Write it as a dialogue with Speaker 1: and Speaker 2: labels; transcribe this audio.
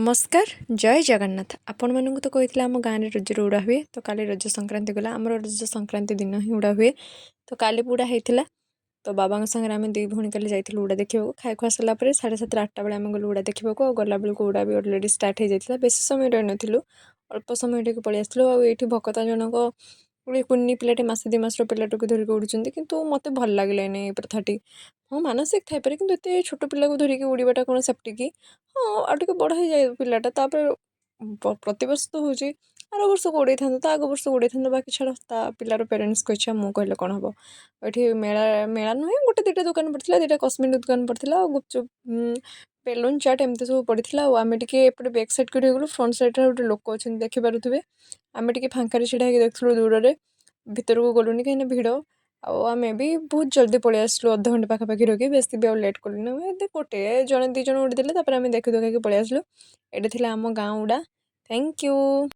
Speaker 1: ନମସ୍କାର, ଜୟ ଜଗନ୍ନାଥ। ଆପଣମାନଙ୍କୁ ତ କହିଥିଲେ ଆମ ଗାଁରେ ରଜରେ ଉଡ଼ା ହୁଏ। ତ କାଲି ରଜ ସଂକ୍ରାନ୍ତି ଗଲା। ଆମର ରଜ ସଂକ୍ରାନ୍ତି ଦିନ ହିଁ ଉଡ଼ା ହୁଏ। ତ କାଲି ଉଡ଼ା ହେଇଥିଲା। ତ ବାବାଙ୍କ ସାଙ୍ଗରେ ଆମେ ଦୁଇ ଭଉଣୀ କାଲି ଯାଇଥିଲୁ ଉଡ଼ା ଦେଖିବାକୁ। ଖାଇ ଖୁଆ ସାରିଲା ପରେ 7:30, 8ଟା ବେଳେ ଆମେ ଗଲୁ ଉଡ଼ା ଦେଖିବାକୁ। ଆଉ ଗଲାବେଳକୁ ଉଡ଼ା ବି ଅଲରେଡ଼ି ଷ୍ଟାର୍ଟ ହେଇଯାଇଥିଲା। ବେଶୀ ସମୟ ରହିନଥିଲୁ, ଅଳ୍ପ ସମୟ ଟିକେ ପଳେଇ ଆସିଥିଲୁ। ଆଉ ଏଇଠି ଭକତା ଜଣକ ଗୋଟେ କୁନି ପିଲାଟେ, ମାସେ 2 ମାସର ପିଲାଟାକୁ ଧରିକି ଉଡ଼ୁଛନ୍ତି। କିନ୍ତୁ ମୋତେ ଭଲ ଲାଗିଲାନି ଏଇ ପ୍ରଥାଟି। ହଁ, ମାନସିକ ଥାଇପାରେ, କିନ୍ତୁ ଏତେ ଛୋଟ ପିଲାକୁ ଧରିକି ଉଡ଼ିବାଟା କ'ଣ ସେଫ୍ଟି କି? ହଁ, ଆଉ ଟିକେ ବଡ଼ ହେଇଯାଏ ପିଲାଟା, ତାପରେ ପ୍ରତିବର୍ଷ ତ ହେଉଛି, ଆର ବର୍ଷକୁ ଉଡ଼େଇଥାନ୍ତା, ତା ଆଗ ବର୍ଷକୁ ଉଡ଼େଇଥାନ୍ତା। ବାକି ଛାଡ଼, ତା ପିଲାର ପ୍ୟାରେଣ୍ଟସ୍ଙ୍କ ଇଚ୍ଛା, ମୁଁ କହିଲେ କ'ଣ ହେବ? ଏଠି ମେଳା, ମେଳା ନୁହେଁ, ଗୋଟେ ଦୁଇଟା ଦୋକାନ ପଡ଼ିଥିଲା। ଦୁଇଟା କସ୍ମେଟିକ୍ ଦୋକାନ ପଡ଼ିଥିଲା ଆଉ ଗୁପଚୁପ୍, ବେଲୁନ୍ ଚାଟ୍ ଏମିତି ସବୁ ପଡ଼ିଥିଲା। ଆଉ ଆମେ ଟିକେ ଏପଟେ ବ୍ୟାକ୍ ସାଇଡ଼୍ କରି ହେଇଗଲୁ। ଫ୍ରଣ୍ଟ ସାଇଡ଼୍ରେ ଗୋଟେ ଲୋକ ଅଛନ୍ତି, ଦେଖିପାରୁଥିବେ। ଆମେ ଟିକେ ଫାଙ୍କାରେ ଛିଡ଼ା ହେଇକି ଦେଖୁଥିଲୁ ଦୂରରେ। ଭିତରକୁ ଗଲୁନି, କାହିଁକିନା ଭିଡ଼। ଆଉ ଆମେ ବି ବହୁତ ଜଲ୍ଦି ପଳେଇ ଆସିଲୁ, ଅଧଘଣ୍ଟେ ପାଖାପାଖି ରହିକି। ବେଶୀ ବି ଆଉ ଲେଟ୍ କଲୁନି। ଏମିତି ଗୋଟେ ଜଣେ ଦୁଇ ଜଣ ଉଡ଼ିଦେଲେ, ତାପରେ ଆମେ ଦେଖି ଦୁଖାକି ପଳେଇ ଆସିଲୁ। ଏଇଟା ଥିଲା ଆମ ଗାଁ ଉଡ଼ା। Thank you.